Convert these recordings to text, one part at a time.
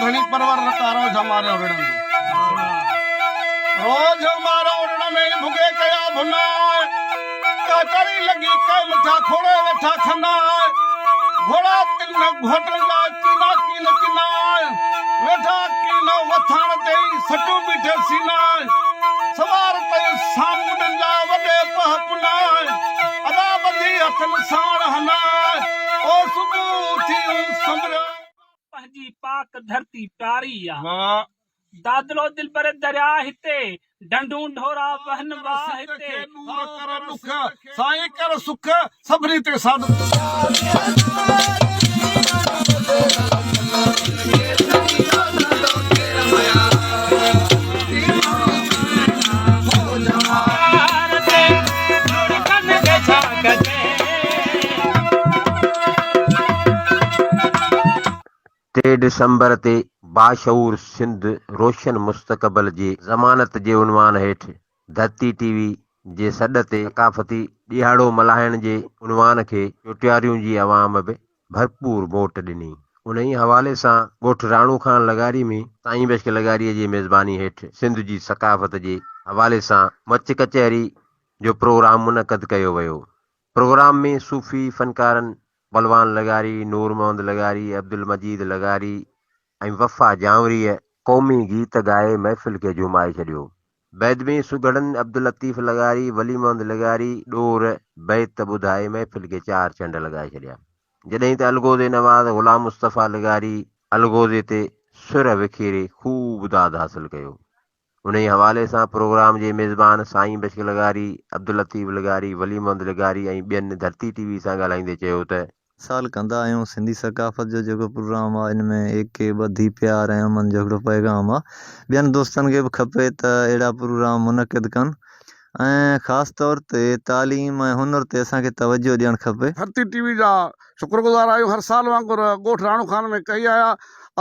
ڌڻي پرور رتا روجهه ماريو رڻ ۾. روجهه ماريو رڻ ۾، ڀڳي ڪيا ڀناء. ڪاچاري لڳي قائم ٿيا، کوڙي ويٺا کناء. گهوڙا تن گهوٽن جا، چينا ڪين چناء. ويٺا ڪين وٿاڻ تي، سٽون بيٺي سيناء. سوار پئي سامونڊن جا، وڏي پهه پناء. ادا ٻڌي هٿن ساڻ هناء. او صبح اٿي هون سنبريا. پنهنجي پاڪ ڌرتي پياري آ. دادلو دلبر درياء هتي، ڍنڍون ڍورا وهن واهه هتي. کي ڏور ڪر ڏک، سائين ڪر سک، سڀني تي ساڌ. ٽي ڊسمبر تي باشعور سنڌ روشن مستقبل جي ضمانت جي عنوان هيٺ ڌرتي ٽي وي جي سڏ تي ثقافتي ڏهاڙو ملهائڻ جي عنوان کي چوٽياريون جي عوام به ڀرپور موٽ ڏني. انهي حوالي سان ڳوٺ راڻو خان لغاري ۾ سائين بشڪ لغاري جي ميزباني هيٺ سنڌ جي ثقافت جي حوالي سان مچ ڪچهري جو پروگرام منعقد ڪيو ويو. پروگرام ۾ صوفي فنڪارن پلوان لغاري، نور محمد لغاري، عبدالمجيد لغاري ۽ وفا جانوريء قومي گيت ڳائي محفل کي جهومائي ڇڏيو. بعد ۾ سگهڙن عبداللطيف لغاري، ولي محمد لغاري ڏور، بيت ٻڌائي محفل کي چار چنڊ لڳائي ڇڏيا. جڏهن ته الغوزي نواز غلام مصطفيٰ لغاري الغوزي تي سر وکيري خوب داد حاصل ڪيو. انهيء حوالي سان پروگرام جي ميزبان سائين بشڪ لغاري، عبداللطيف لغاري، ولي محمد لغاري ۽ ٻين ڌرتي ٽي وي سان ڳالهائيندي چيو ته. سال ڪندا آهيون سنڌي ثقافت جو جيڪو پروگرام آهي ان ۾ ايڪي، ٻڌي، پيار ۽ امن جو هڪڙو پيغام آهي ٻين دوستن کي به کپي ته اهڙا پروگرام منعقد ڪن ۽ خاص طور تي تعليم ۽ هنر تي اسان کي توجه ڏيڻ کپي. ڌرتي ٽي وي جا شڪر گذار آهيون هر سال وانگر ڳوٺ راڻو خان ۾ ڪهي آيا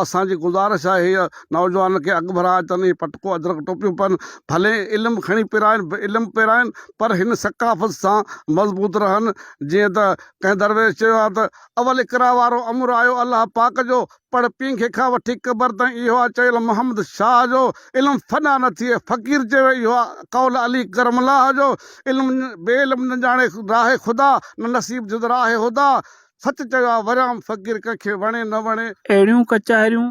اسان جي گذارش آهي هيء نوجوانن کي اڳڀرا اچن ۽ پٽڪو اجرڪ ٽوپيون پائن ڀلي علم کڻي پرائن علم پرائن پر هن ثقافت سان مضبوط رهن جيئن ته ڪنهن درويش چيو آهي ته اول اقرا وارو امر آيو الله پاڪ جو پڙ پينگهي کان وٺي قبر تائين اهو آ چيل محمد شاهه جو، علم فنا نه ٿئي فقير چوي اهو آ قول علي ڪرم الله جو، علم بي علم نه ڄاڻي راهه خدا، نه نصيب ٿيس راهه هديٰ، سچ چيو آ وريام فقير ڪنهن کي وڻي نه وڻي. اهڙيون ڪچهريون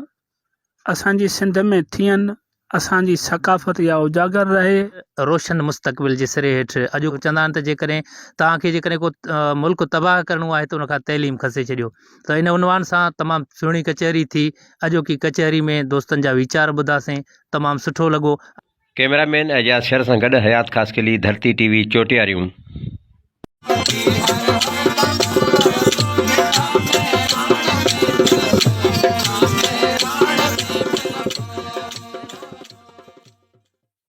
اسان جي سنڌ ۾ ٿين اسان جي ثقافت اها اجاگر رهي. روشن مستقبل جي سري هيٺ اڄ چوندا آهن ته جيڪڏهن توهان کي جيڪڏهن ڪو ملڪ تباهه ڪرڻو آهي ته ان کان تعليم کسي ڇڏيو ته ان عنوان سان تمام سهڻي ڪچهري ٿي اڄوڪي ڪچهري ۾ دوستن جا ويچار ٻڌاسين تمام سٺو لڳو. ڪئميرا مين اعجاز شر سان گڏ حيات خاصخيلي ڌرتي ٽي وي چوٽياريون.